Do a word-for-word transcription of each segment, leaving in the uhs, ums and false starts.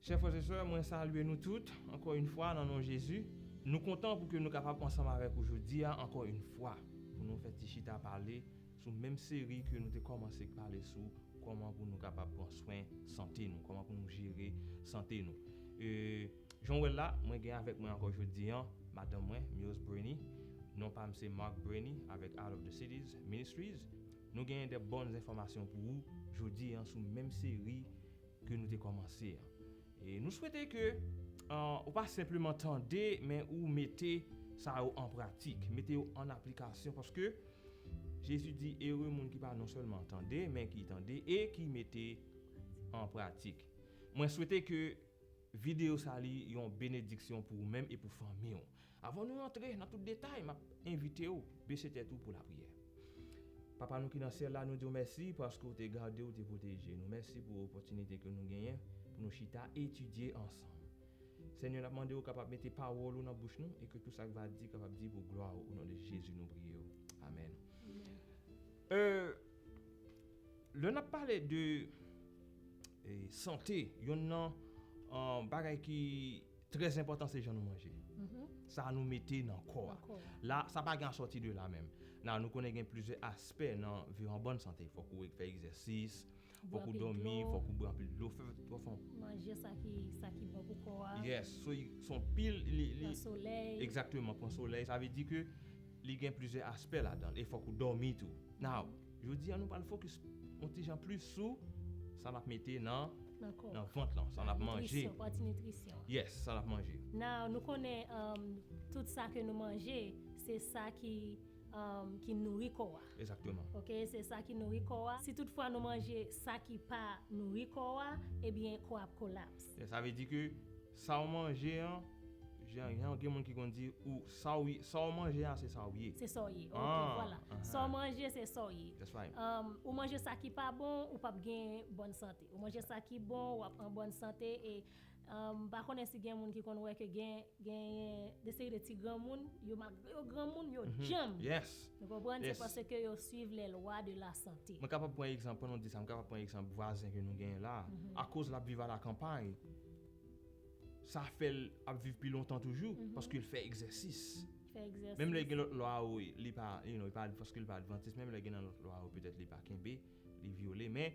Chè frè e sè, mwen salye nou tout, ankò yon fwa, nan non Jezi. Nou kontan pou ke nou kapab ansanm avèk ou jodi a, ankò yon fwa, pou nou fè ti chita pale sou menm seri ke nou te kòmanse pale sou kòman pou nou kapab pran swen sante nou, kòman pou nou jere sante nou. E, jan w wè l la, mwen gen avèk mwen ankò jodi a, madanm mwen, Mios Brandy, non pa m se Mark Brandy, avèk Out of the Cities Ministries. Nou gen de bòn enfòmasyon pou ou jodi a sou menm seri ke nou te kòmanse a. E nou swete ke, an, ou pa senpleman tande, men ou mete sa yo an pratik, mete yo an aplikasyon, paske Jezi di, ere moun ki pa non sèlman tande, men ki tande e ki mete an pratik. Mwen swete ke videyo sa li yon benediksyon pou ou menm e pou fanmi w. Avan nou antre nan tout detay, m ap envite w bese tèt ou pou lapriyè. Papa nou ki nan syèl la, nou di w mèsi paske w te gade, w te pwoteje nou. Mèsi pou opòtinite ke nou genyen pou nou chita etidye ansanm. Senyè, n ap mande w kapab mete pawòl ou nan bouch nou e ke tout sa k va di kapab di pou glwa ou. O non de Jezi, nou priye w. Amèn. Amèn. Euh, lè n ap pale de, eh, sante, yonn nan, euh, bagay ki trè enpòtan se jan nou manje. Sa nou mete nan kò a. Nan kò a. La, sa pa gen a sòti de la menm. Nan, nou konnen gen plizyè aspè nan viv an bòn sante. Fòk ou fè egzèsis, fòk ou dòmi, fòk ou bwè anpil dlo, fè, fè, fè, manje sa ki, sa ki bon pou kò a. Yes, so, y- se yon pil, li, li, pran solèy. Egzakteman, pran solèy. Sa vle di ke li gen plizyè aspè ladan l, e fòk ou dòmi tou. Now, jodi a nou pral fokis yon ti jan plis sou sa n ap mete nan, nan kò, nan vant lan, sa n ap manje. Nitrisyon, pati nitrisyon. Yes, sa n ap manje. Now, nou konnen, um, tout sa ke nou manje, se sa ki, um, ki nouri kò a. Egzakteman. Ok, se sa ki nouri kò a. Si toutfwa nou manje sa ki pa nouri kò a, ebyen, kò a ap kolaps. E sa vle di ke sa w manje an, jan, jan gen moun ki konn di, ou sa w ye, sa w manje a, se sa w ye. Se sa w ye. Ok, vwala. Sa w manje, se sa w ye. That's right. Um, ou manje sa ki pa bon, ou p ap gen bòn sante. Ou manje sa ki bon, w ap an bòn sante. E, um, m pa konnen si gen moun ki konn wè ke gen, gen de seri de ti granmoun, yo malgre yo granmoun, yo djanm. Yes. Nou konprann? Se paske yo suiv les lois de la santé. Mwen kapab pran egzanp, pandan w di sa, m kapab pran egzanp vwazen ke nou genyen la. Akoz l ap viv a la kanpay, sa fè l ap viv pi lontan toujou, paske l fè egzèsis. Fè egzèsis. Menm lè gen lòt lwa yo, li pa, you know, li pa, paske li pa advantis, menm lè gen nan lòt lwa yo, petèt li pa kenbe, li vyole, men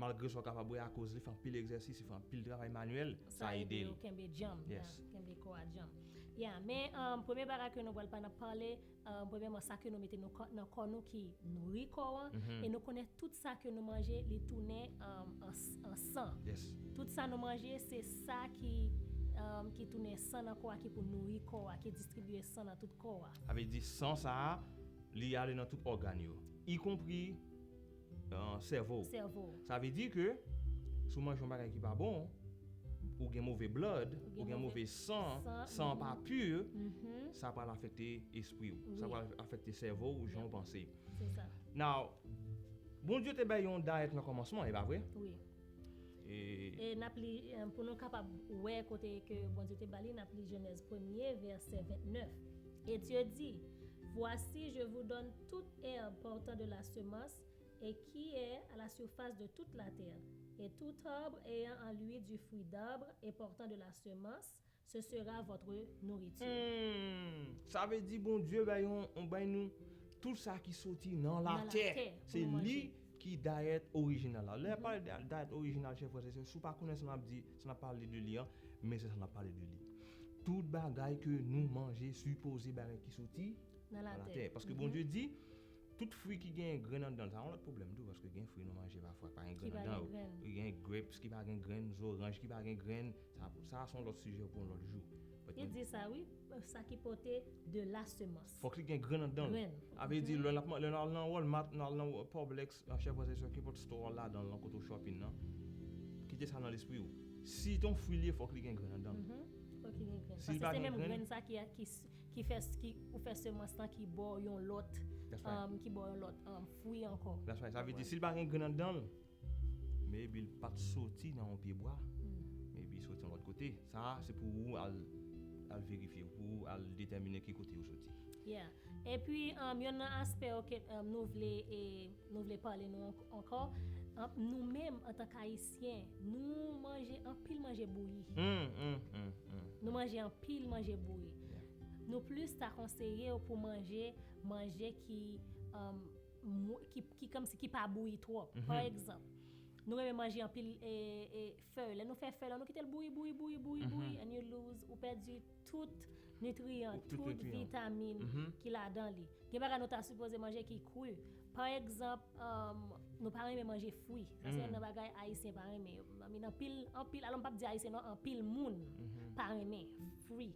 malgre sa w kapab wè akoz li fè anpil egzèsis, li fè anpil travay manyèl, sa ede l. Sa ede yo kenbe djanm, yes, ya, kenbe kò a djanm. Ya, men, um, premye bagay ke nou pral pa n ap pale, um, premyèman, sa ke nou mete nou kò, nan kò nou ki nouri kò an, e nou konnen tout sa ke nou manje, li tounen, um, an, an san. Yes. Tout sa nou manje, se sa ki, um, ki tounen san nan kò a, ki pou nouri kò a, ki distribye san nan tout kò a. Sa vle di san sa a, li ale nan tout ògàn yo, ikonpri, euh, sèvo. Sèvo. Sa vle di ke si w manje yon bagay ki pa bon, ou gen move blood, ou gen move san, san an pa pi, sa pral afekte espri w. Sa pral afekte sèvo w, jan w panse. Se sa. Now, Bondye te bay yon dayèt nan kòmansman, e pa vre? Wi. E n ap li, eh, pou nou kapab wè kote ke Bondye te ba li, n ap li Jenèz premye, vèsè vennèf. Et Dieu dit, Voici, je vous donne toute herbe portant de la semence, et qui est à la surface de toute la terre, et tout arbre ayant en lui du fruit d'arbre et portant de la semence, ce sera votre nourriture. Hmm, sa vle di Bondye bay yon, yon bay nou tout sa ki soti nan latè. Se li ki dayèt orijinal la. Lè pale de dayèt orijinal, chè frè, se, si w pa konnen sa n ap di, sa n ap pale de li an, men se sa n ap pale de li. Tout bagay ke nou manje sipoze bagay ki soti nan latè. Paske Bondye di, tout fwi ki gen grenn anndan l, sa yon lòt pwoblèm tou, paske gen fwi nou manje pafwa pa gen grenn anndan yo. Gen grapes ki pa gen grenn, zoranj ki pa gen grenn, sa, sa se yon lòt sijè pou yon lòt jou. Li di sa, wi, sa ki pote de la semence. Fòk li gen grenn anndan l. Grenn. Sa vle di, lè n ap, lè n al nan Walmart, n al nan Publix, nan chè frè e sè, kenpòt store ladan l, nan kote w shopping nan, kite sa nan lespri w. Si ton fwi li ye, fòk li gen grenn anndan l. Fòk li gen grenn. Si l pa gen grenn, paske se menm grenn sa ki, ki ki fè, ki, ou fè semans lan ki ba w yon lòt, um, ki ba w yon lòt, um, fwi ankò. That's right. Sa vle di, si l pa gen grenn anndan l, maybe l pa t soti nan yon pye bwa. Maybe l soti yon lòt kote. Sa, se pou ou al, al verifye, pou ou al detèmine ki kote yo soti. Yeah. Epi, um, yonn nan aspè yo ke, um, nou vle, e, nou vle pale nou ank-, ankò, An- nou menm, antank Ayisyen, nou manje anpil manje bouyi. Mm, mm, mm, mm. Nou manje anpil manje bouyi. Yeah. Nou plis ta konseye w pou manje manje ki, um, mou- ki, ki kòmsi ki pa bouyi twòp. Pa egzanp, nou renmen manje anpil e, e, fèy. Lè nou fè fèy la, nou kite l bouyi, bouyi, bouyi, bouyi, bouyi, and you lose, ou pèdi tout nitriyan, Tout tout nitriyan. vitamin ki ladan li. Gen bagay nou ta sipoze manje ki kri. Pa egzanp, um, nou pa renmen manje fwi. Sa se youn nan bagay Ayisyen pa renmen. I mean, anpil, anpil, alò m p ap di Ayisyen non, anpil moun pa renmen fwi.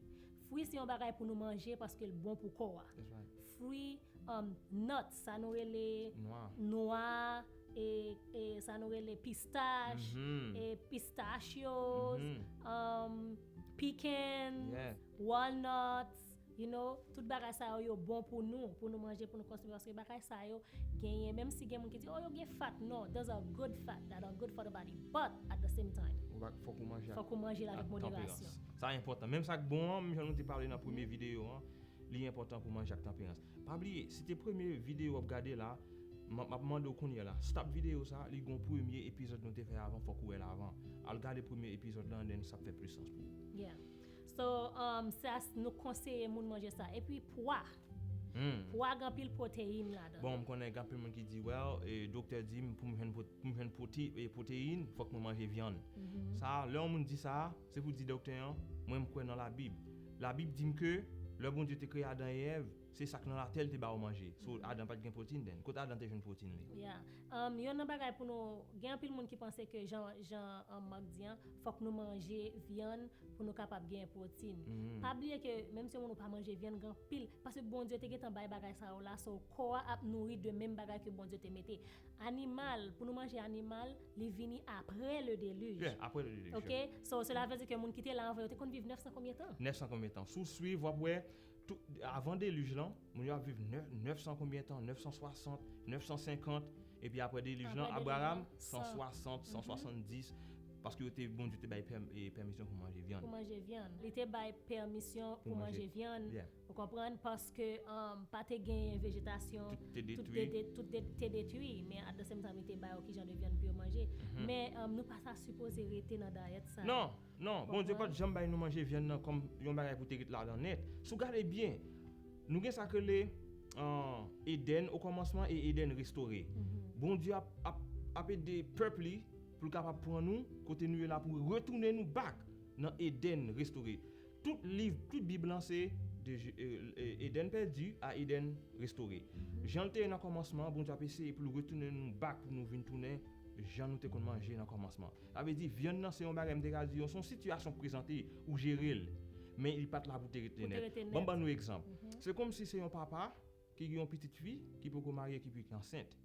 Fwi se yon bagay pou nou manje paske l bon pou kò a. That's right. Fwi, um, nuts, sa nou rele Nwa. nwa, e, e sa nou rele pistach, Mhm. e pistachios, Mhm. um, pecans, Yeah. walnuts, you know, tout bagay sa yo, yo bon pou nou, pou nou manje, pou nou konsome, paske bagay sa yo genyen, menm si gen moun ki di, oh, yo gen fat, non, those are good fat, that are good for the body, but at the same time, Ou pa- Fòk ou manje ak fòk ou manje l avèk ak moderasyon. Tanperans. Sa enpòtan. Menm sa k bon an, jan nou te pale nan premye videyo an, li enpòtan pou manje ak tanperans. Pa bliye, si te premye videyo w ap gade la, m m ap mande w kounye a la. Stop videyo sa, li gon premye epizòd nou te fè avan, fòk ou wè l avan. Al gade premye epizòd la, and then sa ap fè plis sans pou ou. Yeah. So, um, sa s- nou konseye moun manje sa. Epi pwa. Hmm. Pwa gen anpil pwoteyin ladan. Bon, m konnen gen anpil moun ki di, well, e, doktè di m pou m jwenn pwo- pou m jwenn pwote- e, pwoteyin, fòk mwen manje vyann. Sa, lè yon moun di sa, se pou di doktè an, mwen m kwè nan Labib. Labib di m ke lè Bondye te kreye Adan e Èv, se sa k nan latè l te ba yo manje. So, Adan pa t gen pwoteyin then. Kote Adan te jwenn pwoteyin li? Yeah. Um, yon nan bagay pou nou, gen anpil moun ki panse ke jan, jan um, Mark di an, fòk nou manje vyann pou nou kapab gen pwoteyin. Pa bliye ke menm si yon moun ou pa manje vyann, gen anpil, paske Bondye te gentan bay bagay sa yo la, so kò a ap nouri de menm bagay ke Bondye te mete. Animal, pou nou manje animal, li vini apre le delij. Yeah, apre le delij. Ok? So, cela veut dire ke moun ki te la anvan yo te konn viv nèf san konbyen tan? Nèf san konbyen tan? Si w swiv, w ap wè, tout, avan delij lan, moun yo ap viv nèf san konbyen tan? Nèf san swasant, nèf san senkant, epi apre delij lan, Apre delij Abraham, lan, san swasant, san swasanndis, paske yo te, Bondye te bay pèm- e, pèmisyon pou manje vyann. Pou manje vyann. Li te bay pèmisyon pou Pou manje. manje vyann. Yeah. Ou konprann? Paske um, pa te gen vejetasyon. Tout te Tout detwi. te, de- tout te, te detwi. Men at the same time, li te ba yo kijan de vyann pou yo manje. Men um, nou pa ta sipoze rete nan dayèt sa. Non, non. Bondye pa t janm bay nou manje vyann nan kòm yon bagay pou te ret ladan nèt. Si w gade byen, nou gen sa k rele, uh, Edèn okòmansman e Edèn restore. Bondye ap, ap, ap ede pèp li pou l kapab pran nou kote nou ye la, pou retounen nou back nan Edèn restore. Tout liv, tout Bib lan se de Je- e- e- Edèn pèdi a Edèn restore. Jan l te ye nan kòmansman an, Bondye ap eseye pou l retounen nou back, pou nou vin tounen jan nou te konn manje nan kòmansman. Sa vle di, vyann nan se yon bagay, m te ka di, se yon sitiyasyon k prezante, ou jere l. Men li pa t la pou te rete Pou te nèt. rete nèt. Ban m ban nou egzanp. Se kòmsi se yon papa ki gen yon pitit fi ki poko marye, ki pi ki ansent.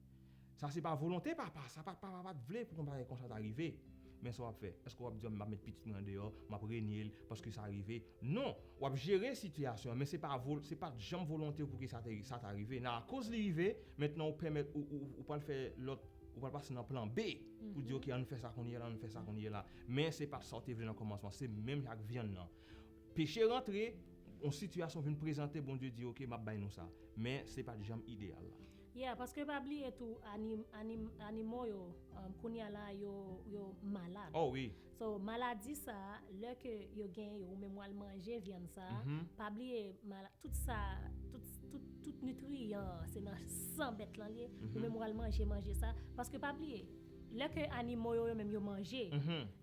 Sa se pa volonte papa, sa pa, papa pa t vle pou yon bagay konsa ta rive. Men sa w ap fè? Èske w ap di, m ap met pitit mwen andeyò, m ap renye l paske sa rive? Non, w ap jere sitiyasyon an, men se pa vol- se pa t janm volonte w pou ke sa te, sa ta rive. Nan akoz li rive, mentnan ou pèmèt, ou, ou, ou pral fè lòt, ou pral pase nan plan B pou di, ok, ann fè sa kounye a la, ann fè sa kounye a la. Men se pa t sa w te vle nan kòmansman, se menm jan ak vyann nan. Peche rantre, yon sitiyasyon vin prezante, Bondye di, ok, m ap bay nou sa. Men se pa t janm ideyal la. Yeah, paske pa bliye tou, anim, anim, animo yo, um, kounye a la, yo, yo malad. Oh wi. So, maladi sa, lè ke yo gen yo, ou menm w al manje vyann sa, pa bliye, mala- tout sa, tout, tout, tout nitriyan, se nan san bèt lan li ye, ou menm w al manje, manje sa. Paske pa bliye, lè ke animo yo, yo menm yo manje,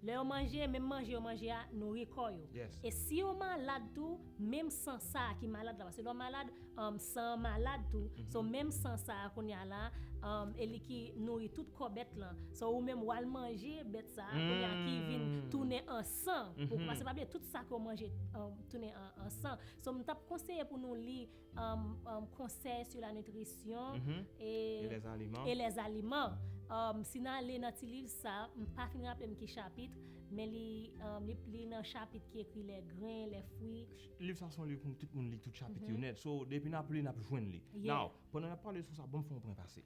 lè yo manje, menm manje yo manje a, nouri kò yo. Yes. E si yo malad tou, menm san sa ki malad la, paske lè w malad, um, san an malad tou. So, menm san sa a kounye a la, um, e li ki nouri tout kò bèt lan. So, ou menm w al manje bèt sa a kounye a ki vin tounen an san. Pou, paske pa bliye, tout sa ke w manje, um, tounen an, an san. So, m t ap konseye pou nou li, um, um, Conseils sur la nutrition Mhm. et, Et les aliments. et les aliments. Um, si n ale nan ti liv sa, m pa fin raple m ki chapit, men li, um, li, li nan chapit ki ekri les grains, les fruits. Liv sa se yon liv pou tout moun li tout chapit yo nèt. So, depi n ap li, n ap jwenn li. Yeah. Now, pandan n ap pale sou sa, ban m fè yon pwen pase.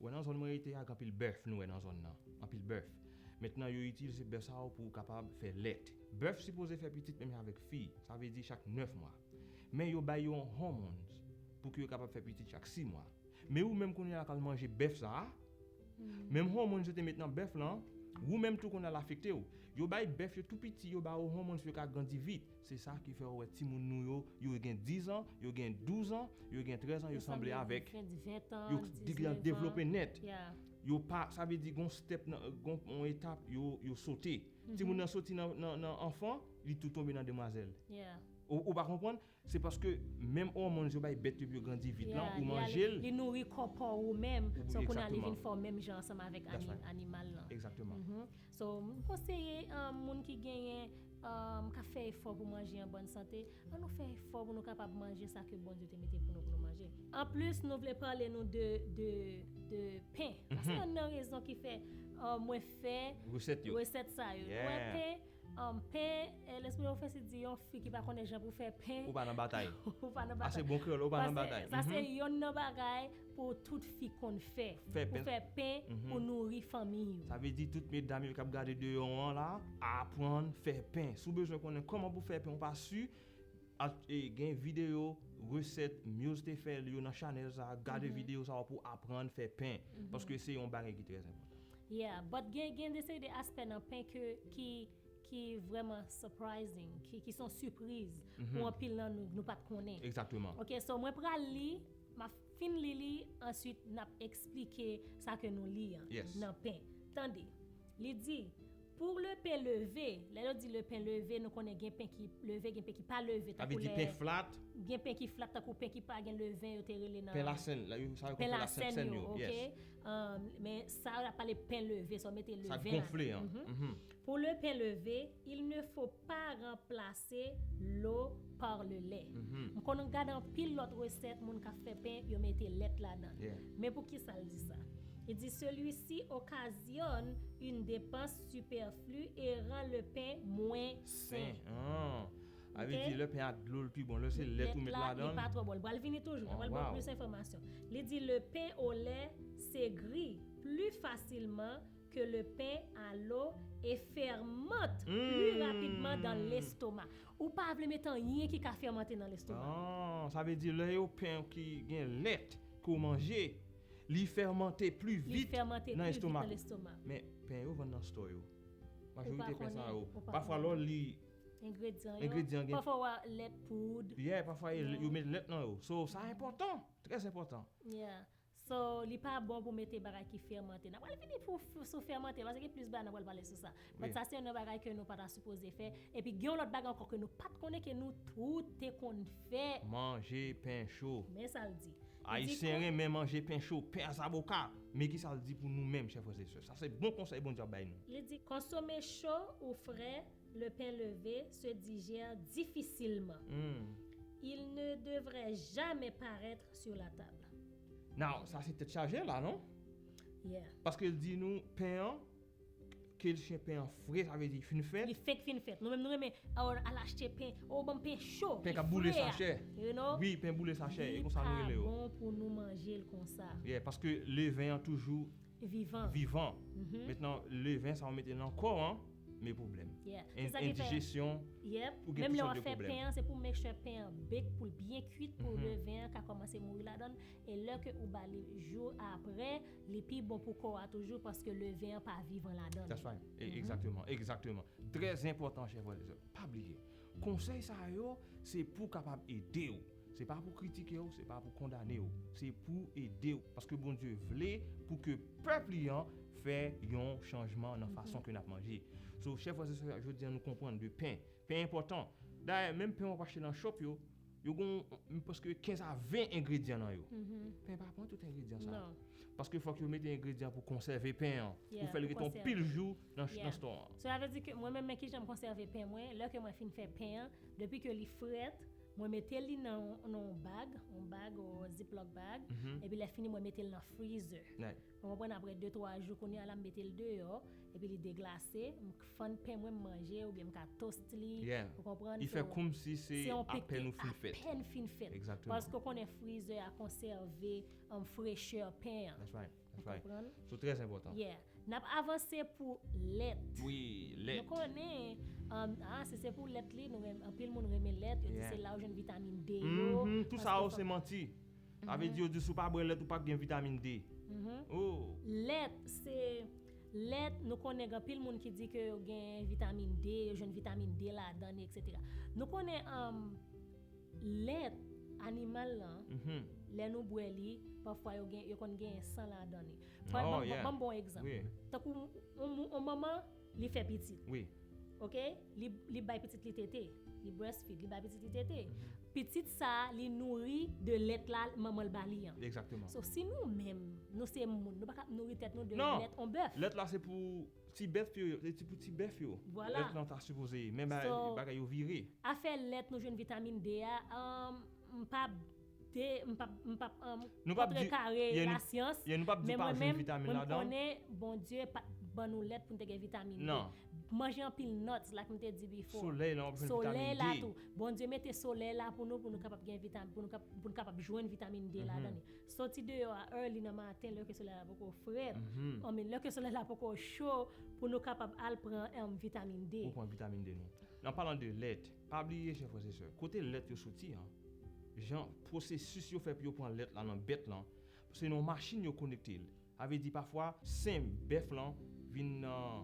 Ou wè nan zòn mwen rete a, gen anpil bèf nou wè nan zòn nan. Anpil bèf. Mentnan, yo itilize bèf sa yo pou kapab fè lèt. Bèf sipoze fè pitit menm jan avèk fi. Sa vle di chak nèf mwa. Men yo bay yo hormones pou ke yo kapab fè pitit chak sis mwa. Men ou menm kounye a k al manje bèf sa a, Menm hòmòn yo te met nan bèf lan, ou menm tou kounye a l afekte w. Yo bay bèf yo tou piti, yo ba yo hòmòn pou yo ka grandi vit. Se sa ki fè w wè timoun nou yo, yo gen diz an, yo gen douz an, yo gen trèz an, yo sanble avèk. Yo devlope nèt. Yo pa, sa vle di gon step, gon yon etap, yo, yo sote. Timoun nan soti nan, nan, nan anfan, li tou tonbe nan demwazèl. Ou, ou pa konprann? Se paske menm òmòn yo bay bèt yo pou yo grandi vit lan, ou manje l. Li nouri kò pa w ou menm, so kounye a li vin fè w menm jan ansanm avèk animal lan. Egzakteman. So, m konseye um, moun ki genyen, um, k ap fè efò pou manje an bòn sante, ann nou fè efò pou nou kapab manje sa ke Bondye te mete pou nou, pou nou manje. Anplis, nou vle pale nou de, de, de pen. Sa se yonn nan rezon ki fè uh, mwen fè resèt sa yo. Ou wè pen, um, pen, eh, lespri ofensif di yon fi ki pa konnen jan pou fè pen. Ou pa nan batay. Ou pa nan batay. Sa se bon kreyòl, ou pa nan batay. Sa se yonn nan bagay pou tout fi konn fè. Pou fè pen, pou nouri fanmi yo. Sa vle di tout medam yo k ap gade deyò an la, aprann fè pen. Si w bezwen konnen kòman pou fè pen, ou pa si, gen videyo, resèt, Muse te fè l yo nan chanèl sa, gade videyo sa pou aprann fè pen. Paske se yon bagay ki trè enpòtan. Yeah, but gen, gen de seri de aspè nan pen ke, ki, ki vrèman surprising, ki, ki son sipriz pou anpil nan nou, nou pa t konnen. Egzakteman. Ok, so mwen pral li, m ap fin li li, answit n ap eksplike sa ke nou li an nan pen. Tande, li di, pour le pain levé, lè yo di le pain levé, nou konnen gen pen ki leve, gen pen ki pa leve. Sa vle di pen flat. Gen pen ki flat, tankou pen ki pa gen leven, yo te rele nan pen lasèn, la, yo, sa yo pen lasèn yo, ok. Um, men sa yo ap pale pen leve, sa yo mete leven ladan. Sa gonfle an. Pour le pain levé, il ne faut pas remplacer l'eau par le lait. M konn gade anpil lòt resèt, moun k ap fè pen, yo mete lèt ladan. Men pou ki sa l di sa? Li di, celui-ci occasionne une dépense superflue et rend le pain moins sain. Sa vle di lè pen a dlo l pi bon, lè se lèt ou met ladan l. Lèt la, li pa twò bon. L pral vini toujou, l pral ban w plis enfòmasyon. Li di, le pain au lait s'aigrit plus facilement que le pain à l'eau et fermente plus rapidement dans l'estomac. Ou pa vle met anyen ki ka fèmante nan lestoma. Ah, sa vle di lè yo pen ki gen lèt ke w manje, li fèmante pli vit nan lestoma. Men pen yo vann nan store yo. Majorite pen sa yo. Pafwa lè w li engredyan yo, pafwa w wè lèt poud. Yeah, pafwa yo met lèt nan yo. So, sa enpòtan, trè enpòtan. Yeah. So, li pa bon pou mete bagay ki fèmante. N a pral vini pou, pou, sou fèmante, paske gen plis bagay n a pral pale sou sa. But sa se yon bagay ke nou pa ta sipoze fè. Epi gen yon lòt bagay ankò ke nou pa t konnen ke nou tout te konn fè. Manje pen cho. Men sa l di. Ayisyen renmen manje pen cho, pen a zaboka. Men ki sa l di pou nou menm, chè frè e sè. Sa se bon konsèy Bondye ap bay nou. Li di, consommer chaud ou frais, le pain levé se digère difficilement. Il ne devrait jamais paraître sur la table. Now, sa se tèt chaje la, non? Yeah. Paske l di nou, pen an, ke l chen pen an fre, sa vle di fin fèt. Li fenk fin fèt. Nou menm nou renmen, oh, al achte pen, oh, ban m pen cho, pen k ap boule sachè. You know? Wi, pen boule sachè, e konsa nou rele yo. Li pa bon pou nou manje l konsa. Yeah, paske leven an toujou vivan. Vivan. Mentnan, leven sa w mete nan kò an, men pwoblèm. Yeah. Endijesyon, ou gen tout sòt de pwoblèm. Menm lè w ap fè pen an, se pou make sure pen an bake, pou l byen kwit, pou leven an ka kòmanse mouri ladan l. E lè ke ou ba li jou apre, li pi bon pou kò a toujou, paske leven an pa vivan ladan l. That's right. E, egzakteman, egzakteman. Trè enpòtan, chè frè e sè. Pa bliye. Konsèy sa yo, se pou kapab ede w. Se pa pou kritike w, se pa pou kondane w. Se pou ede w. Paske Bondye vle pou ke pèp li an fè yon chanjman nan fason ke n ap manje. So, chè frè e sè, jodi a nou konprann de pen. Pen enpòtan. Dayè, menm pen w ap achte nan shop yo, yo gon prèske kenz a ven engredyan nan yo. Pen pa pran tout engredyan sa. Paske fòk yo mete engredyan pou konsève pen an, pou fè l rete yon pil jou nan, nan store an. So, sa vle di ke mwen menm, men kijan m konsève pen mwen, lè ke mwen fin fè pen an, depi ke li frèt, mwen mete li nan, nan yon bag, yon bag, yon ziplock bag, epi lè fini, mwen mete l nan freezer. Ou konprann, apre de, twa jou, kounye a la, m mete l deyò, epi li deglase, m fann pen mwen, m manje, oubyen m ka toast li, ou konprann? Li fè kòmsi se apèn ou fin fèt. Apèn fin fèt. Egzakteman. Paske w konnen freezer a konsève, um, frechè pen an. That's right. That's right. Ou konprann? So, trè enpòtan. Yeah. N ap avanse pou lèt. Wi, lèt. Nou konnen, um, ah, si se pou lèt li, nou renmen, anpil moun renmen lèt, yo di se la ou jwenn vitamin D yo. Tout sa yo se manti. Sa vle di yo di si w pa bwè lèt ou pa gen vitamin D. Oh. Lèt, se lèt, nou konnen gen anpil moun ki di ke yo gen vitamin D, yo jwenn vitamin D ladan li, etsetera. Nou konnen um, lèt animal lan, lè nou bwè li, pafwa yo, gen, yo konn gen san ladan li. Ban m bon egzanp. Tankou yon manman, li fè pitit. Wi. Ok? Li, li bay pitit li tete. Li breastfeed, li bay pitit li tete. Pitit sa, li nouri de lèt la, manman l ba li an. Egzakteman. So, si nou menm, nou se moun, nou pa ka nouri tèt nou de lèt on bèf. Lèt la se pou ti bèf yo, se pou ti bèf yo. Vwala. Lèt lan ta sipoze ye. Men bagay yo vire. Afè lèt nou jwenn vitamin D a, um, m p ap de, m p ap, m p ap um, kontrekare lasyans, men mwen menm, mwen m konnen Bondye pa t ban nou lèt pou n te gen vitamin D. Manje anpil nuts, like m te di before. Solèy la, w ap jwenn vitamin D. Solèy la tou. Bondye mete solèy la pou nou, pou nou kapab gen vitamin, pou nou, kap, pou nou kapab jwenn vitamin D ladan li. Soti deyò a early nan maten, lè ke solèy la poko frèt, I mean, lè ke solèy la poko cho, pou nou kapab al pran um, vitamin D. Pou pran vitamin D nou. Nan palan de lèt, pa bliye, chè frè e sè, kote lèt yo soti an, jan pwosesis yo fè pou yo pran lèt la nan bèt lan, se nan yon machin yo konekte l. Sa vle di pafwa, sen bèf lan vin, uh,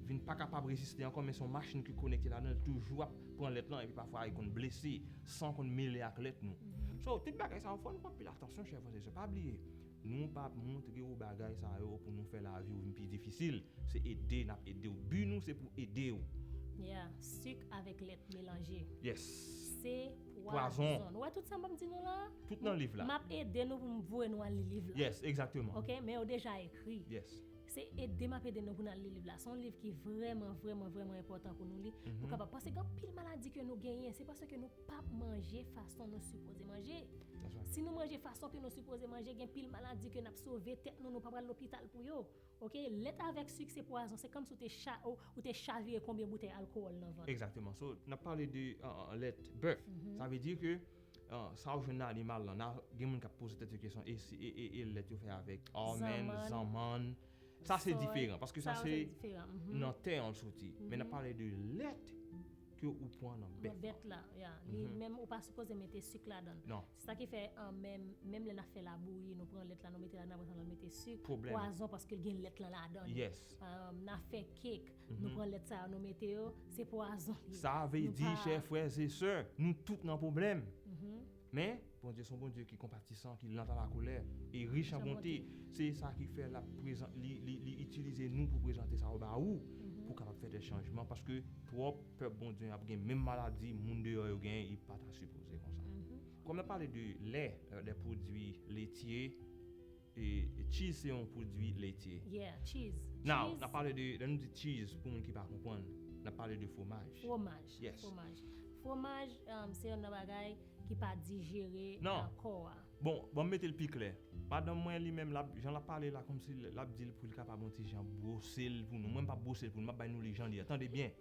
vin pa kapab reziste ankò, men se yon machin ki konekte ladan l, toujou ap pran lèt lan, epi pafwa, li konn blese, san konn mele ak lèt nou. So, tout bagay sa yo fò nou pran anpil atansyon, chè frè e sè. Pa bliye, nou pa ap montre w bagay sa yo pou nou fè lavi w vin pi difisil. Se ede n ap ede w. Bi nou se pou ede w. Yeah, sik avèk lèt melanje. Yes. Se pwazon. Ou wè tout sa m ap di nou la? Tout nan liv la. M ap ede nou pou m voye nou al li liv la. Yes, egzakteman. Ok, men yo deja ekri. Yes. Se ede m ap ede nou pou n al li liv la. Se yon liv ki vrèman, vrèman, vrèman enpòtan pou nou li. Pou kapab, paske gen anpil maladi ke nou genyen, se paske nou p ap manje fason nou sipoze manje. Si nou manje fason ke nou sipoze manje, gen pil maladi ke n ap sove tèt nou, nou pa pral lopital pou yo. Ok, lèt avèk sik se pwazon, se kòmsi w te cha, ou, ou te chavire konbyen boutèy alkowòl nan vant. Egzakteman. So, n ap pale de uh, uh, lèt bèf. Sa vle di ke uh, sa w jwenn nan animal lan, gen moun k ap poze tèt yo kesyon, e, e, e, e lèt yo fè avèk almond, zanmann. Sa se diferan, paske sa se nan tè an l soti. Men n ap pale de lèt ke ou pran nan bèf la. Bèt la, ya. Li menm ou pa sipoze mete sik ladan l. Non. Se sa ki fè, menm, menm lè n ap fè labouyi, nou pran lèt la, nou mete ladan, apre sa nou mete sik, pwazon, paske l gen lèt lan ladan li. Yes. N ap fè kek, nou pran lèt sa yo, nou mete yo, se pwazon li. Sa vle di, chè frè e sè, nou tout nan pwoblèm. Men, Bondye se yon Bondye ki konpatisan, ki lent à la colère, e rich an bonte. Se sa ki fè l ap prezan, li, li, li itilize nou pou prezante sa yo ba ou, pou kapab fè de chanjman, paske twòp pèp Bondye ap gen menm maladi moun deyò yo genyen, li pa ta sipoze konsa. Kòm n ap pale de lè, de pwodui letye, e, e cheese se yon pwodui letye. Yeah, cheese. Now, n ap pale de, lè nou di cheese, pou moun ki pa konprann, n ap pale de fwomaj. Fwomaj. Yes. Fwomaj. Fwomaj, um, se youn nan bagay ki pa dijere nan kò a. Bon, bon, m mete l pi klè. Madanm mwen, li menm, l ap, jan l ap pale la, kòmsi l ap di l pou l kapab yon ti jan bwose l pou nou. Mwen, m p ap bwose l pou nou, m ap bay nou li jan li ye. Tande byen.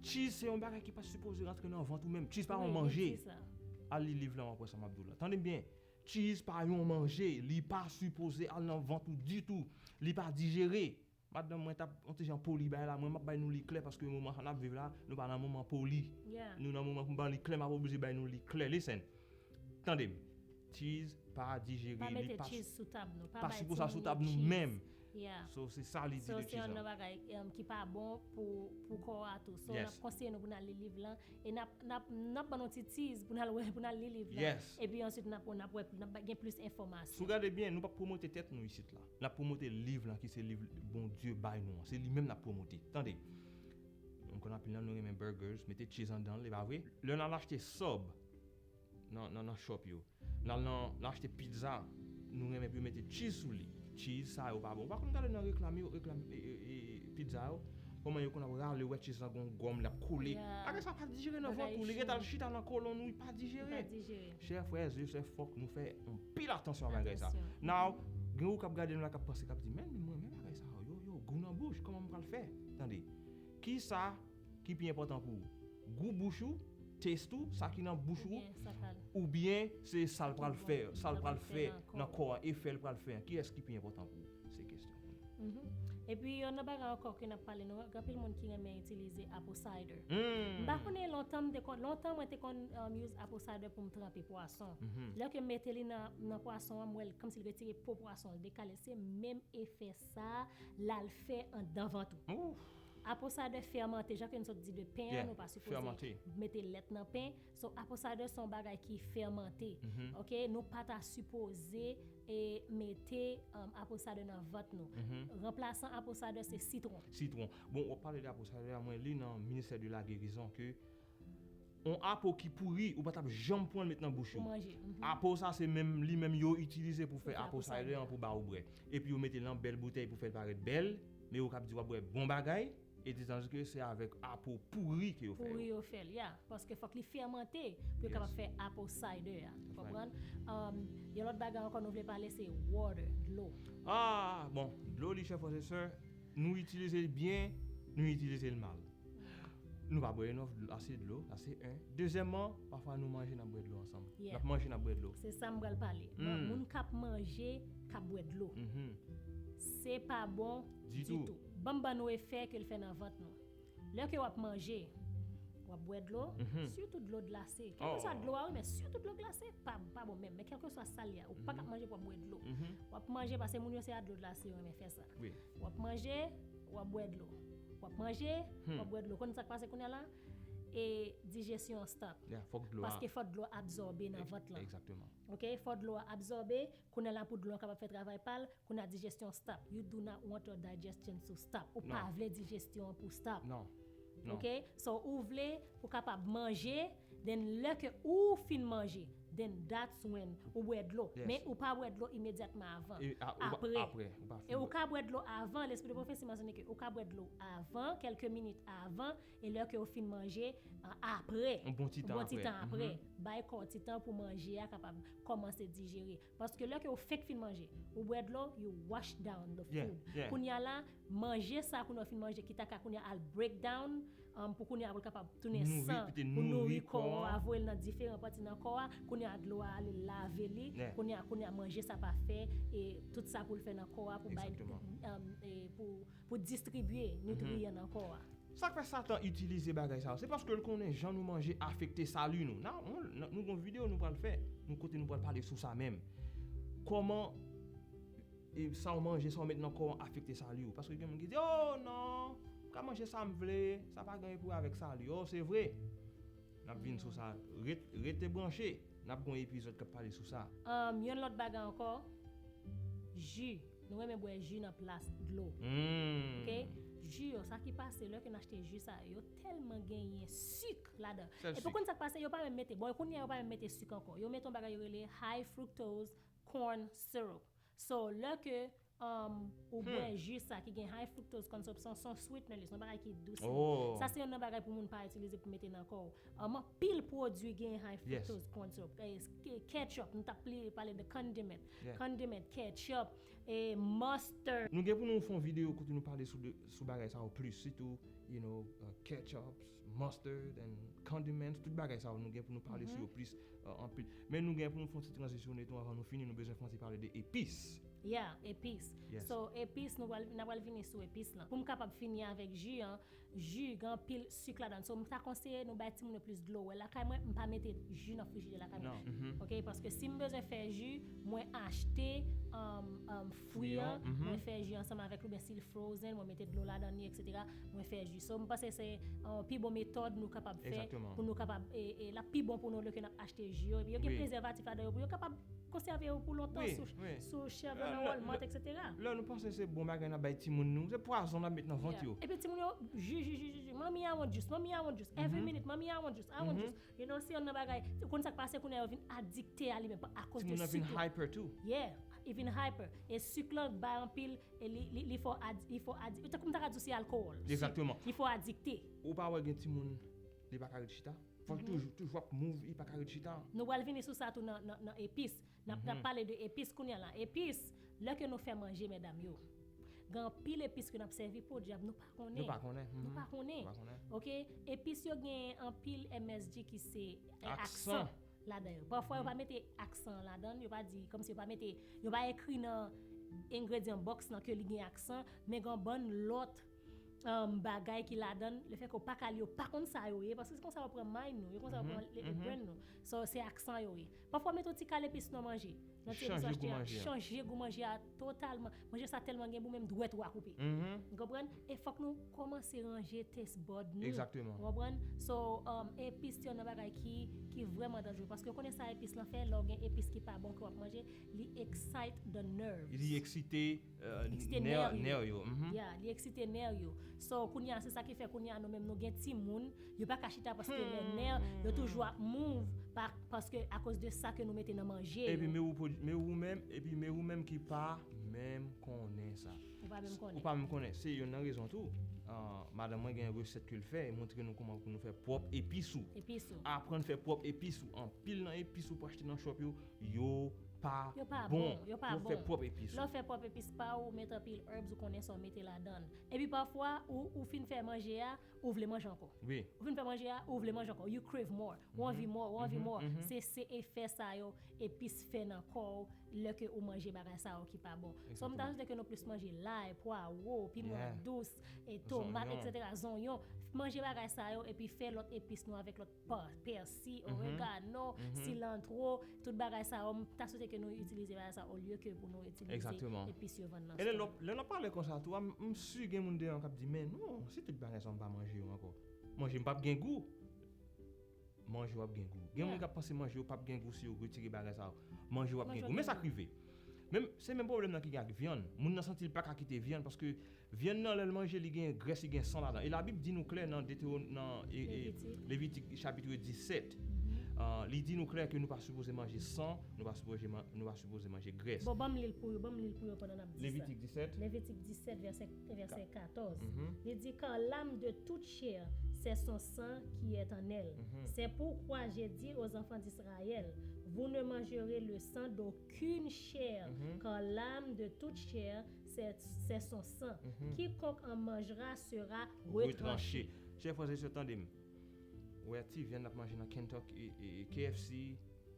Cheese se yon bagay ki pa sipoze rantre nan vant ou menm. Cheese pa yon manje. Al li liv la, w ap wè sa m ap di w la. Tande m byen. Cheese pa yon manje. Li pa sipoze al nan vant ou ditou. Li pa dijere. Madanm mwen t ap yon ti jan poli bagay la, mwen m ap bay nou li klè paske moman sa n ap viv la, nou pa nan moman poli. Nou nan moman pou m ban li klè, m ap oblije bay nou li klè. Listen. Tande m. Cheese pa dijere, li pa, pa sipoze al sou tab nou menm. So, se sa lide de cheese lan. So, se youn nan bagay, um, ki pa bon pou, pou kò a tou. So, n ap konseye nou pou n al li liv lan. E n ap, n ap, n ap ban nou ti cheese pou n al wè, pou n al li liv la. Epi answit, n ap, n ap wè, n ap gen plis enfòmasyon. Si w gade byen, nou p ap pwomote tèt nou isit la. N ap pwomote liv lan, ki se liv Bondye bay nou an. Se li menm n ap pwomote. Tande. M konn anpil nan nou renmen burgers, mete cheese anndan l, e pa vre? Lè n al achte sub nan, nan, nan shop yo, n al nan, n al achte pizza, nou renmen pou yo mete cheese sou li. Cheese sa yo pa bon. Ou pa konn gade nan reklam yo, reklam, e, e, e, pizza yo, kòman yo konn ap rale, ou wè cheese lan gon gòm, l ap kole. Bagay sa pa dijere nan vant ou, li gentan al chita nan kolonn ou, li pa dijere. Chè frè e sè, fòk nou fè anpil atansyon a bagay sa. Now, gen ou k ap gade nou la, k ap panse, k ap di, men, men mwen, men bagay sa yo, yo, yo gou nan bouch, kòman m pral fè? Tande. Kisa ki pi enpòtan pou ou? Gou bouch ou, taste ou, sa ki nan bouch ou, oubyen se sa l pral fè, sa l pral fè nan kò an, efè l pral fè an? Kiyès ki pi enpòtan pou ou? Se kesyon. Epi yon lòt bagay ankò ke n ap pale, nou gen anpil moun ki renmen itilize apple cider. M pa konnen, lontan m te konn, lontan mwen te konn um, use apple cider pou m tranpe pwason. Lè ke m mete li nan, nan pwason an, m wè l kòmsi l retire po pwason, l dekale. Se menm efè sa l al fè anndan vant ou. Apple cider fèmante, jan ke n sot di de pen an, nou pa sipoze mete lèt nan pen. So, apple cider se yon bagay ki fèmante. Ok, nou pa ta sipoze e mete um, apple cider nan vant nou. Ranplasan apple cider se sitwon. Sitwon. Bon, w ap pale de apple cider, mwen li nan Ministère de la Guérison ke yon apple ki pouri, ou pa t ap janm pran l met nan bouch ou. Manje. Apple sa se menm li menm yo itilize pou fè apple cider an pou ba ou bwè. Epi yo mete l nan bèl boutèy pou fè l parèt bèl, men ou k ap di w ap bwè bon bagay, e di tandiske se avèk apple pouri ke yo fè. Pouri yo fè l, ya. Paske fòk li fèmante pou yo kapab fè apple cider a. Konprann? Um, yon lòt bagay ankò nou vle pale se water, dlo. Ah, bon, dlo li chè frè e sè, nou itilize l byen, nou itilize l mal. Nou pa bwè enòf ase dlo, sa se en. Dezyèmman, pafwa nou manje n ap bwè dlo ansanm. N ap manje n ap bwè dlo. Se sa m pral pale. Moun k ap manje, k ap bwè dlo. Se pa bon ditou. Ban m ban nou efè ke l fè nan vant nou. Lè ke w ap manje, w ap bwè dlo, sitou dlo glase. Kèlkeswa dlo a, wi, men sitou dlo glase, pa, pa bon menm. Men kèlkeswa sa l ye a, ou pa ka ap manje pou w ap bwè dlo. W ap manje, paske moun yo se a dlo glase yo renmen fè sa. W ap manje, w ap bwè dlo. W ap manje, w ap bwè dlo. Konn sa k pase kounye a la? E dijesyon an stop. Paske fòk dlo a absòbe nan vant lan. Ok, fòk dlo a absòbe, kounye a la pou dlo an kapab fè travay pa l, kounye a dijesyon stop. You do not want your digestion to stop. Ou pa vle dijesyon an pou stop. Ok, so ou vle pou kapab manje, then lè ke ou fin manje, then that's when ou bwè dlo. Men ou pa bwè dlo imedyatman avan. Apre. E ou ka bwè dlo avan, lespri de pwofesi mansyone ke ou ka bwè dlo avan, kèlke minit avan, e lè ke ou fin manje, apre. Yon bon ti tan apre. Bay kò w ti tan pou manje a kapab kòmanse dijere. Paske lè ke ou fenk fin manje, ou bwè dlo, you wash down the food. Kounye a la, manje sa kounye a ou fin manje, ki ta ka kounye a al break down, um, pou kounye a pou l kapab tounen san, pou nouri kò a, voye l nan diferan pati nan kò a, kounye a dlo a ale lave li, kounye a, kounye a manje sa pa fè, e tout sa pou l fè nan kò a, pou bay, um, e pou, pou distribye nitriyan nan kò a. Sa k fè Satan itilize bagay sa yo, se paske l konnen jan nou manje afekte sali nou. Nan, nou gen yon videyo nou pral fè, nou kote nou pral pale sou sa menm. Kòman e sa w manje, sa w met nan kò w afekte sali w. Paske gen moun ki di, oh non, m ka manje sa m vle, sa pa gen pou wè avèk sali. Oh, se vre. N ap vin sou sa. Ret, rete branche. N ap gen yon epizòd k ap pale sou sa. Um, yon lòt bagay ankò, ji. Nou renmen bwè ji nan plas dlo. Ok? Ji yo, sa ki pase, lè ke n achte ji sa yo, yo tèlman genyen sik ladan. Epi ou konn sa k pase, yo pa menm mete, bon, kounye a yo pa menm mete sik ankò. Yo mete yon bagay yo rele high fructose corn syrup. So, lè ke um, ou bwè ji sa ki gen high fructose corn syrup, se yon sweetener li, se yon bagay ki dous. Sa se youn nan bagay pou moun pa itilize pou mete nan kò w. Um, anpil pwodui gen high fructose corn syrup. Eh, ke-, ketchup, nou t ap pli pale de condiment. Condiment, ketchup, e mustard. Nou gen pou nou fè yon videyo kote nou pale sou de, sou bagay sa yo plis, sitou, you know, uh, ketchups, mustard and condiments, tout bagay sa yo nou gen pou nou pale sou yo plis, uh, anpil. Men nou gen pou nou fè yon ti tranzisyon tou avan nou fini, nou bezwen fè yon ti pale de epis. Yeah, epis. So, epis, nou pral, n a pral vini sou epis lan. Pou m kapab fini avèk ji an, ji gen anpil sik ladan. So, m ta konseye nou bay timoun yo plis dlo. Wè, lakay mwen, m pa mete ji nan frijidè lakay mwen. Ok, paske si m bezwen fè ji, mwen achte, um, um, fwi an, mwen fè ji ansanm avèk li, oubyen si l frozen, mwen mete dlo ladan li, etsetera, mwen fè ji. So, m panse se, uh, pi bon metòd nou kapab fè pou nou kapab, e, e, l ap pi bon pou nou olye ke n ap achte ji yo. Epi yo gen prezèvatif ladan yo pou yo kapab konsève yo pou lontan sou, sou shelf nan Walmart, etsetera. Lè nou panse se bon bagay n ap bay timoun nou, se pwazon n ap met nan vant yo. Epi timoun yo, ji, ji, ji, ji, ji. Mommy, I want juice. Mommy, I want juice. Every minute, mommy, I want juice. I want juice. You know, se youn nan bagay, ou konn sa k pase kounye a, yo vin adikte a li menm akoz de sik lan. Timoun nan vin hyper tou. Yeah, li vin hyper. E sik lan bay anpil, e li, li, li fè w ad-, li fè w adi-, tankou m ta ka di w se alkòl. Egzakteman. Li fè w adikte. Ou pa wè gen timoun, li pa ka ret chita? Fò l toujou, toujou ap move, li pa ka ret chita. Nou pral vini sou sa tou nan, nan, nan epis. N ap, n ap pale de epis kounye a la. Epis, lè ke nou fè manje, medam yo, gen anpil epis ke n ap sèvi, podyab, nou pa konnen. Nou pa konnen. Nou pa konnen. Ok? Epis yo gen anpil M S G ki se, eh, aksan ladan yo. Pafwa, yo pa mete aksan ladan, yo pa di, kòmsi yo pa mete, yo pa ekri nan, engredyan box lan ke li gen aksan, men gen yon bann lòt um, bagay ki ladan l, le fè ke w pa ka li, yo pa konn sa yo ye, paske se konsa yo pran mind nou, yo konsa yo pran le- le brain nou. So, se aksan yo ye. Pafwa, mete yon ti kal epis nan manje. Nan ti epis w achte a, chanje gou manje a totalman. Manje sa tèlman gen gou, menm dwèt ou a koupe. Ou konprann? E fòk nou kòmanse ranje taste bud nou. Ou konprann? So, um, epis se yon nan bagay ki, ki vrèman danjere. Paske w konnen sa epis lan fè, lè w gen epis ki pa bon ke w ap manje, li excite the nerves. Li eksite Eksite nè yo. Yeah, li eksite nè yo. So, kounye a, se sa ki fè kounye a nou menm nou gen timoun, yo pa ka chita paske lè nè yo toujou ap move pa, paske akoz de sa ke nou mete nan manje yo. Epi men ou, men ou menm, epi men ou menm ki pa menm konnen sa. Ou pa menm konnen. Ou pa menm konnen. Se youn nan rezon tou. Madanm mwen gen resèt ke l fè, e montre nou kòman pou nou fè pwòp epis ou. Epis ou. Aprann fè pwòp epis ou. Anpil nan epis ou pou achte nan shop yo, yo pa bon. Yo pa bon. Yo pa bon. Fè pwòp epis ou. Lè w fè pwòp epis pa ou, ou met anpil herbs, ou konnen sa w mete ladan l. Epi pafwa, ou, ou fin fè manje a, ou vle manje ankò. Wi. Ou fin fè manje a, ou vle manje ankò. You crave more. Ou anvi more, ou anvi more. Se, se efè sa yo epis fè nan kò w lè ke ou manje bagay sa yo ki pa bon. So, m ta swete ke nou plis manje lay, pwawo, piman dous, e tomat, etsetera, zonyon. Manje bagay sa yo, epi fè lòt epis nou avèk lòt pa, pèsi, oregano, cilantro, tout bagay sa yo, m ta swete ke nou itilize bagay sa olye ke pou nou itilize epis yo vann nan store. E lè n ap pale konsa tou, m si gen moun deyò k ap di, men non, si tout bagay sa yo m pa manje yo ankò, manje m p ap gen gou. Manje w ap gen gou. Gen moun k ap panse manje yo p ap gen gou si yo retire bagay sa yo. Manje w ap gen gou. Men sa k rive. Menm, se menm pwoblèm nan ki gen ak vyann. Moun nan santi l pa ka kite vyann paske vyann nan lè l manje li gen grès, li gen san ladan. E Labib di nou klè nan Detewo, nan e, e, Levitik chapit disèt. Ah, li di nou klè ke nou pa sipoze manje san, nou pa sipoze, nou pa sipoze manje grès. Bon, ban m li l pou yo, ban m li l pou yo pandan n ap di sa. Levitik disèt. Levitik disèt, vèsè, vèsè katòz. Li di, car l'âme de toute chair, c'est son sang qui est en elle. C'est pourquoi j'ai dit aux enfants d'Israël, vous ne mangerez le sang d'aucune chair, car l'âme de toute chair, c'est, c'est son sang. Quiconque en mangera sera retranché. Chè frè e sè, tande m. Ou wè ti vyann n ap manje nan Kentucky, e, e, e, K F C,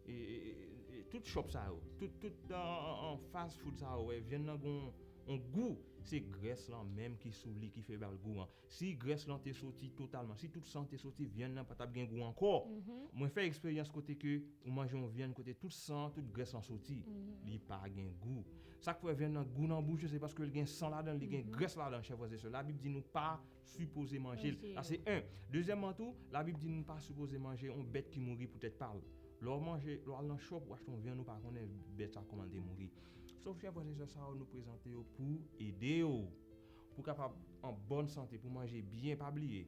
e, e, e, e, tout shop sa yo, tout, tout an, an, an fast food sa yo, wè vyann nan gon yon gou, se grès lan menm ki sou li ki fè ba l gou an. Si grès lan te soti totalman, si tout san te soti, vyann nan pa t ap gen gou ankò. Mwen fè eksperyans kote ke ou manje yon vyann kote tout san, tout grès lan soti. Li pa gen gou. Sa k fè vyann nan gou nan bouch ou, se paske l gen san ladan l, li gen grès ladan l, chè frè e sè. Labib di nou pa sipoze manje l. Sa se en. Dezyèmman tou, Labib di nou pa sipoze manje yon bèt ki mouri poutèt pa l. Lè w manje, lè w al nan shop, ou achte yon vyann, ou pa konnen bèt sa kòman l te mouri. So, chè frè e sè, sa yo nou prezante yo pou ede w. Pou w kapab an bòn sante, pou w manje byen, pa bliye.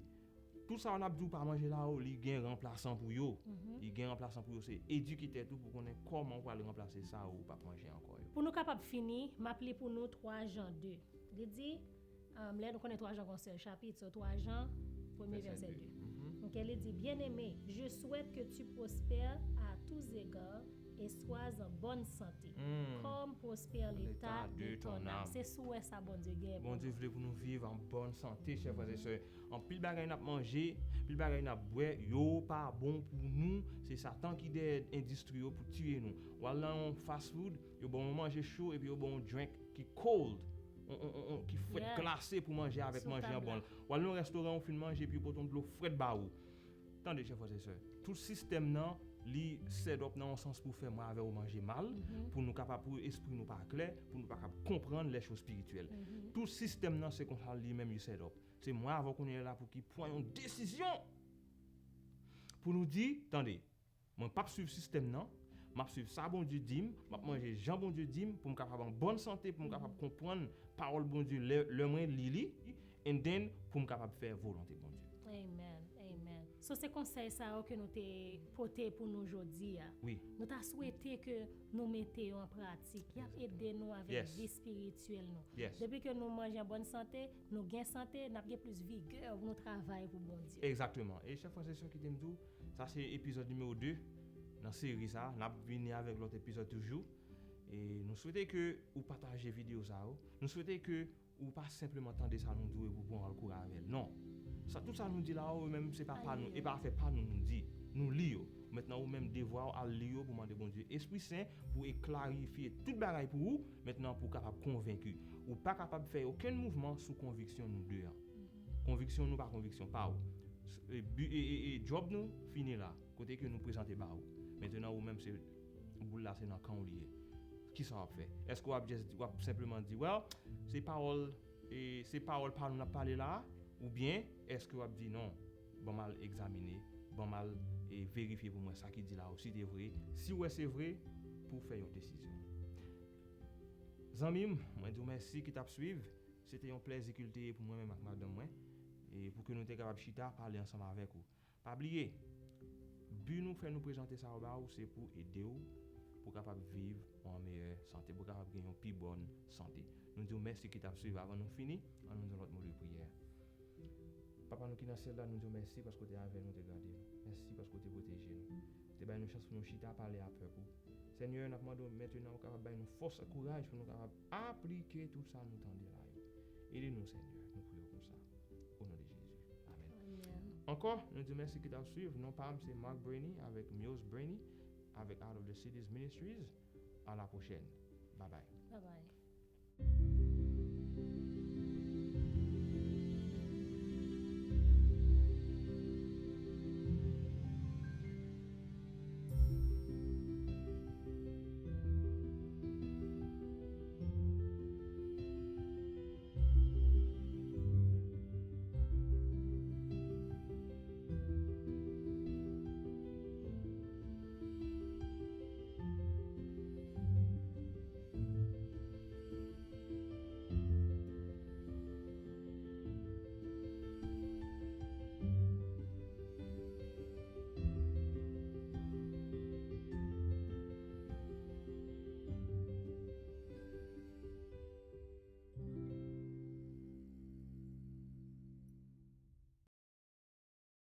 Tout sa yo n ap di w pa manje la yo, li gen ranplasan pou yo. Li gen ranplasan pou yo. Se edike tèt ou pou konnen kòman w pral ranplase sa yo ou p ap manje ankò yo. Pou nou kapab fini, m ap li pou nou twa Jan de. Li di, um, lè nou konnen twa Jan gon sèl chapit, so twa Jan, premye vèsè de. Ok, li di, bien-aimé, je souhaite que tu prospères à tous égards et sois en bonne santé, comme prospère l'état de ton âme. Se souwè sa Bondye gen pou nou. Bondye vle pou nou viv an bòn sante, chè frè e sè. Anpil bagay n ap manje, anpil bagay n ap bwè, yo pa bon pou nou. Se Satan ki dèyè endistri yo pou tiye nou. W al nan yon fast food, yo ba w yon manje cho epi yo ba w yon drink ki cold, on, on, on, on, ki frèt, glase pou manje avèk manje an bon. W al nan yon restoran, ou fin manje epi yo pote yon dlo frèt ba ou. Tande, chè frè e sè, tout sistèm nan, li set up nan yon sans pou fè mwen avè w manje mal, pou nou kapab, pou espri nou pa klè, pou nou pa kab konprann lè cho espirityèl. Tout sistèm nan, se konsa li menm li set up. Se mwen avè w kounye a la pou ki pran yon desizyon. Pou nou di, tande, mwen p ap swiv sistèm nan, m ap swiv sa Bondye di m, m ap manje jan Bondye di m, pou m kapab an bòn sante, pou m kapab konprann pawòl Bondye lè, lè mwen li li, and then pou m kapab fè volonte Bondye. Amen, amen. So se konsèy sa yo ke nou te pote pou nou jodi a. Wi. Nou ta swete ke nou mete yo an pratik. Y ap ede nou avèk vi espirityèl nou. Depi ke nou manje an bòn sante, nou gen sante, n ap gen plis vigè pou nou travay pou Bondye. Egzakteman. E chè frè e sè, kite m di w, sa se epizòd nimewo de nan seri sa. N ap vini avèk lòt epizòd toujou. E nou swete ke ou pataje videyo sa yo. Nou swete ke ou pa senpleman tande sa nou di w epi w pran w al kouri avè l. Non. Sa, tout sa nou di la yo, yo menm, se pa pa nou, e pa afè pa nou nou di. Nou li yo. Mentnan ou menm, devwa w al li yo pou mande Bondye Espri Sen pou e klarifye tout bagay pou ou, mentnan pou w kapab konvenki. Ou pa kapab fè okenn mouvman sou konviksyon nou de an. Konviksyon nou pa konviksyon pa w. E, bi- e, e, e djòb nou fini la, kote ke nou prezante ba ou. Mentnan ou menm, se boul la se nan kan w li ye. Kisa w ap fè? Èske w ap just, w ap senpleman di, well, se pawòl, e, se pawòl pa nou n ap pale la, oubyen èske w ap di non, ban m al egzamine, ban m al, e, verifye pou mwen sa ki di la, ou si te vre, si w wè se vre, pou w fè yon desizyon. Zanmi m, mwen di w mèsi ki t ap swiv. Se te yon plèzi ki l te ye pou mwen menm ak madanm mwen, e pou ke nou te kapab chita pale ansanm avèk ou. Pa bliye, bi nou fè nou prezante sa yo ba ou, se pou ede w, pou w kapab viv an meyè sante, pou w kapab gen yon pi bòn sante. Nou di w mèsi ki t ap swiv. Avan nou fini, ann nou di yon lòt mo de priyè. Papa nou ki nan syèl la, nou di w mèsi paske w te avè nou, w te gade nou. Mèsi paske w te pwoteje nou. W te bay nou chans pou nou chita pale avèk ou. Senyè, n ap mande w mentnan ou kapab bay nou fòs ak kouraj pou nou kapab aplike tout sa nou tande la yo. Ede nou, Senyè, nou priye w konsa. O non de Jezi. Amèn. Ankò, nou di w mèsi ki t ap swiv. Non pa m se Mark Brainy avèk Muse Brainy avèk Out of the Cities Ministries. A la pwochèn. Bye bye. Bye bye.